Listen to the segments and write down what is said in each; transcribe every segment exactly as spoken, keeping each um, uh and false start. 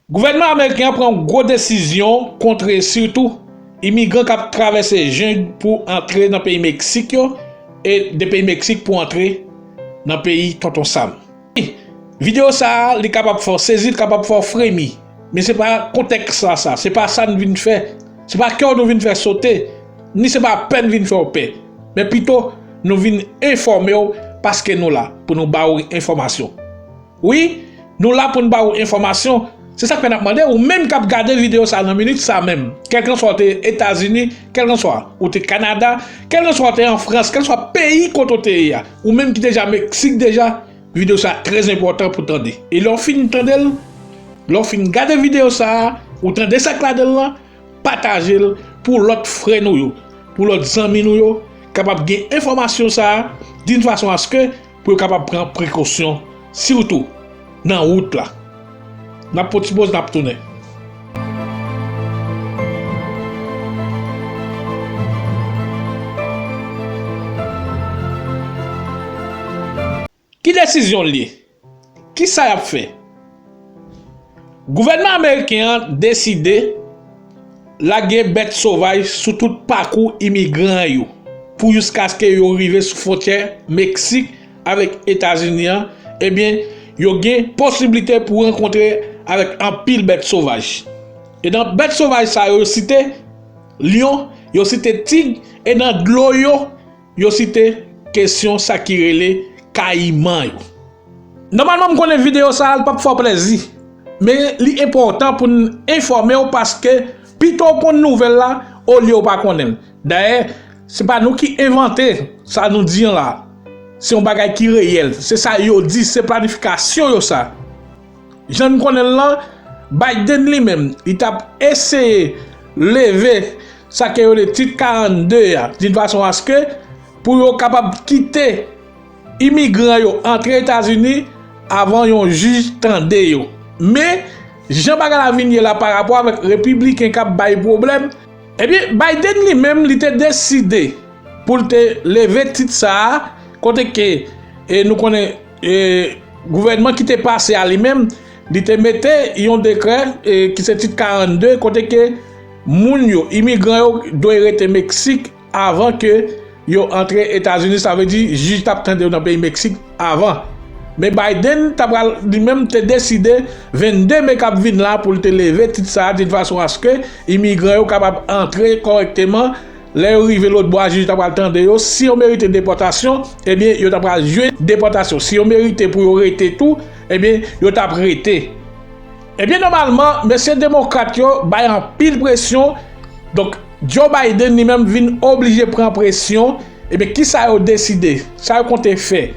Gouvènman ameriken an pran yon gwo desizyon kont sitou imigran k ap travèse jeng pou antre nan peyi Meksik yo, e de peyi Meksik pou antre nan peyi Tonton Sam. Videyo sa a, li kapab fè w sezi, li kapab fè w fremi. Men se pa kontèks la sa, se pa sa n vin fè. Se pa kè w nou vin fè sote, ni se pa pè n vin fè w pè. Men pito, nou vin enfòme w paske nou la pou nou ba w enfòmasyon. Wi, nou la pou n ba w enfòmasyon. Se sa k fè n ap mande ou menm k ap gade videyo sa a nan minit sa a menm, kèlkanswa w te Etazini, kèlkanswa ou te Kanada, kèlkanswa w te an Frans, kèlkanswa peyi kote w te ye a, ou menm ki deja Meksik deja, videyo sa a trè enpòtan pou w tande. E lè w fin tande l, lè w fin gade videyo sa a, ou tande sa k ladan l lan, pataje l pou lòt frè nou yo, pou lòt zanmi nou yo, kapab gen enfòmasyon sa a, d'une façon à ce que pou yo kapab pran prekosyon, sitou nan wout la. N ap pran ti poz, n ap tounen. Ki desizyon l ye? Kisa y ap fè? Gouvènman ameriken an deside lage bèt sovaj sou tout pakou imigran yo pou jiskaske yo rive sou fwontyè Meksik avèk Etazini an, ebyen, yo gen posiblite pou rankontre avèk anpil bèt sovaj. E nan bèt sovaj sa yo, yo site lyon, yo site tig, e nan dlo yo, yo site kesyon sa ki rele kayiman yo. Nòmalman, m konnen videyo sa a, l p ap fè w plèzi, men li enpòtan pou n enfòme w paske pito w konn nouvèl la, olye w pa konnen l. Dayè, se pa nou ki envante sa nou di an la. Se yon bagay ki reyèl. Se sa yo di, se planifikasyon yo sa. Jan n konnen l lan, Biden li menm, li t ap eseye leve sa ke yo rele tit karannde a, d'une façon à ce que pou yo kapab kite imigran yo antre Etazini avan yon jij tande yo. Men, jan bagay la vin ye la pa rapò avèk repibliken k ap bay pwoblèm, ebyen, Biden li menm, li te deside pou l te leve tit sa a, kote ke, e, nou konnen, e, gouvènman ki te pase a li menm, li te mete yon dekrè, e, ki se tit karannde, kote ke moun yo, imigran yo, dwe rete Meksik avan ke yo antre Etazini, sa vle di jij t ap tande yo nan peyi Meksik avan. Men Biden ta pral, li menm te deside vennde me k ap vin la pou l te leve tit sa a d'une façon à ce que imigran yo kapab antre kòrèkteman. Lè yo rive lòtbò a, jij ta pral tande yo. Si yo merite depòtasyon, ebyen, yo ta pral jwenn depòtasyon. Si yo merite pou yo rete tou, ebyen, yo t ap rete. Ebyen, nòmalman, mesye demokrat yo bay anpil presyon. Donk, Joe Biden li menm vin oblije pran presyon. Ebyen, kisa yo deside? Sa yo konte fè?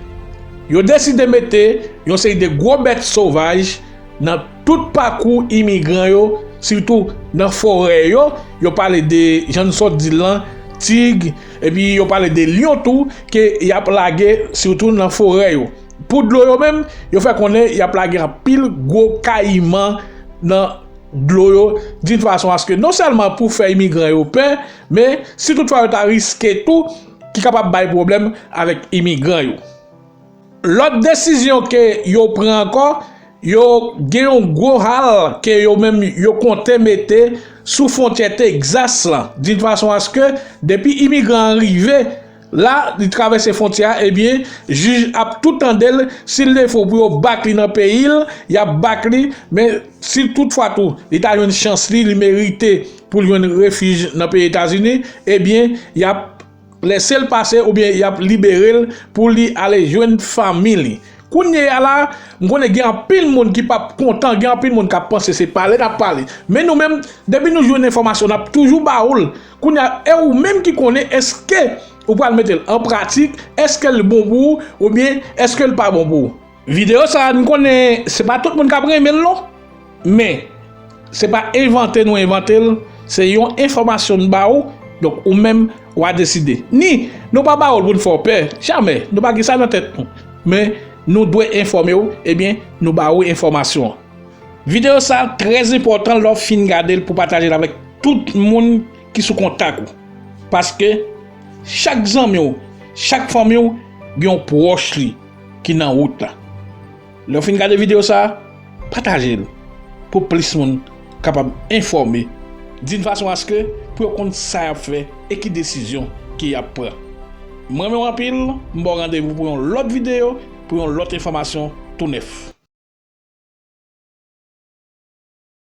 Yo deside mete yon seri de gwo bèt sovaj nan tout pakou imigran yo, sitou nan forè yo. Yo pale de, jan n sot di l lan, tig, epi yo pale de lyon tou, ke y ap lage sitou nan forè yo. Pou dlo yo menm, yo fè konnen y ap lage anpil gwo kayiman nan dlo yo, d'une façon à ce que non sèlman pou fè imigran yo pè, men si toutfwa yo ta riske tou, ki kapab bay pwoblèm avèk imigran yo. Lòt desizyon ke yo pran ankò, yo gen yon gwo hal ke yo menm yo konte mete sou fwontyè Texas lan, d'une façon à ce que depi imigran an rive, la, li travèse fwontyè a, ebyen, jij ap tou tande l, si l defo pou yo bak li nan peyi l, y ap bak li, men si toutfwa tou, li ta jwenn chans li, li merite pou l jwenn refij nan peyi Etazini, ebyen, y ap lese l pase oubyen y ap libere l pou li ale jwenn fanmi li. Kounye a la, m konnen gen anpil moun ki p ap kontan, gen anpil moun k ap panse se pale n ap pale. Men nou menm, depi nou jwenn enfòmasyon, n ap toujou ba ou l. Kounye a, e ou menm ki konnen, èske ou pral mete l an pratik, èske l bon pou ou, oubyen èske l pa bon pou ou? Videyo sa a, n konnen se pa tout moun k ap renmen l non. Men, se pa envante nou envante l, se yon enfòmasyon n ba ou, donk ou menm, w a deside. Ni, nou pa ba ou l pou n fè w pè, jamè, nou pa gen sa nan tèt nou. Men, nou dwe enfòme w, ebyen, nou ba ou enfòmasyon an. Videyo sa a trè enpòtan lè w fin gade l pou pataje l avèk tout moun ki sou kontak ou. Paske chak zanmi w, chak fanmi w gen yon pwòch li ki nan wout la. Lè w fin gade videyo sa a, pataje l. pou plis moun kapab enfòme d'une façon à ce que pou yo konn sa y ap fè e ki desizyon ke y ap pran. M renmen w anpil, m ba w randevou pou yon lòt videyo, pou yon lòt enfòmasyon tou nèf.